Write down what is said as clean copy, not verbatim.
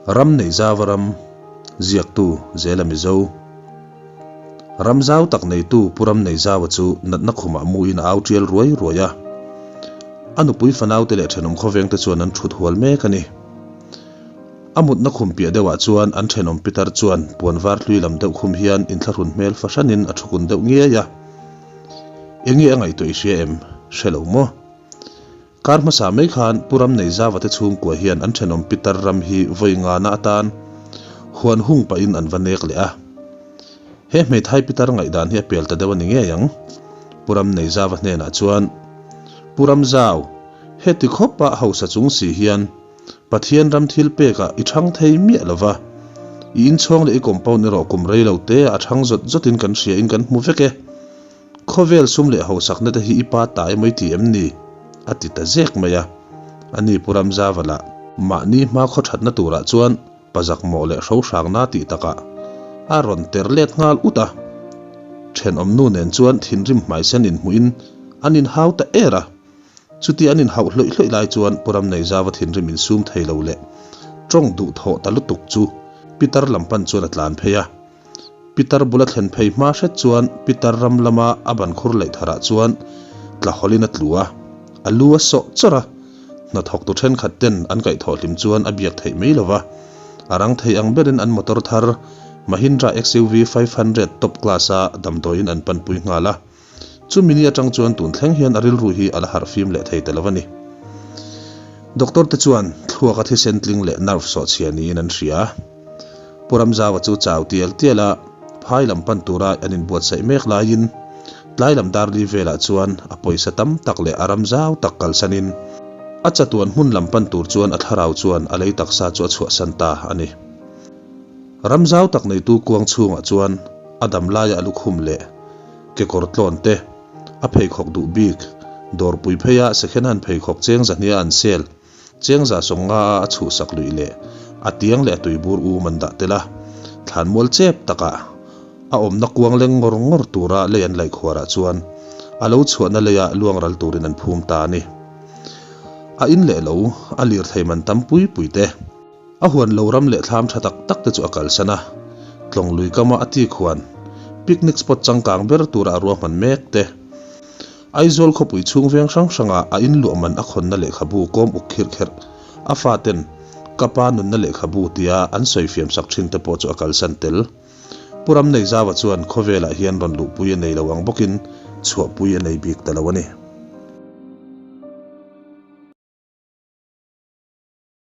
Ram nei zauva ram ziaktu Zela Mizo. Ram zau tak neitu Pu Ram Nei Zaua chu natna khumah muin a au tial ruai ruai a. A nupui fanaute leh thenawm khawvengte chuan an thut hual mek a ni. A mutna khum piah deuhah chuan an thenawm pitar chuan puan var hlui lam deuh khum hian inthlahrun hmel fahranin a thukun deuh ngiai a. Enge a ngaihtuah i hria em? Hre lo maw? Kar hmasa mai khan Pu Ramneizava te chhungkua hian an thenawm pitar ram hi vawi ngana atan huan hung pahin an va nek leh a. He hmeithai pitar ngaihdan hi a pel ta deuh a ni ngei ang. Pu Ramneizava hnenah chuan, Pu Ramzau, heti khawpa hausa chung si hian Pathian ram thil pekah i thang thei miah lo va, i inchhawng leh i compound erawh kum rei lo te a thang zawt zawtin kan hria in kan hmu vek e. Khawvel sum leh hausakna te hi i pa ta emaw i ti em ni? a ti ta zek mai a. Ani Pu Ramzava lah mahni hma khaw thatna turah chuan pazak mawh leh hro hrangna tih takah a rawn ter let nghal ut a. Thenawm nu nen chuan thinrim hmaisen inhmuhin an inhau ta er a. Chuti an inhauh hlawih hlawih lai chuan Pu Ramneizava thinrim insum thei lo leh tawng duh thawh ta lutuk chu Pitar lam pan chuan a tlan phei a. Pitar bula thlen phei hma hret chuan Pitar ram lama a ban khur laih tharah chuan tla hawlin a tlu a, a lu a sawh chawrh a. Hnathawktu thenkhat ten an kaihthawh hlim chuan a biak theih mai lo va, a rang thei ang berin an motor thar Mahindra XUV 500 top class-a damdawiin an panpui nghal a. Chumi ni atang chuan tun thleng hian a rilru hi a la harh fim leh thei ta lo a ni. Doctor te chuan thluak a thisen tling leh nerve sawhchhia niin an hria. Pu Ramzaua chu chau tial tial a, phai lam pan tura an inbuatsaih mek laiin tlai lam darli velah chuan a pawisa tam tak leh a ram zau tak kalsanin a chatuan hmun lam pan tur chuan a thlarau chuan a lei taksa chu a chhuahsan ta a ni. Ram zau tak neitu kuang chhungah chuan a dam laia a lukhum leh kekawr tlawn te, a pheikhawk duh bik, dawrpui pheia second hand pheikhawk cheng zahnia an sel, cheng za sawngnga a a chhuhsak luih leh a tiang leh a tuibur um an dah tel a, thlanmual chep takah a awmna kuang leng ngawr ngawr tura lei an laihkhuarah chuan a lo chhuahna leia luang ral turin an phum ta a ni. A in leh lo, a lirthei man tam pui pui te. A huan lo ram leh thlam tha tak tak te chu a kalsan a, tlawng lui kama a tik huan, picnic spot changkang ber tura a ruahman mek te, Aizawl khawpui chhung veng hrang hranga a inluah man a khawnna lehkhabu kawm uk khirh kherh a faten ka pa nunna lehkhabu tia an sawi fiam sak thin te pawh chu a kalsan tel. Pu Ramneizaua chuan khawvelah hian rawn luhpui a nei lo ang bawkin chhuahpui a nei bik ta lo a ni.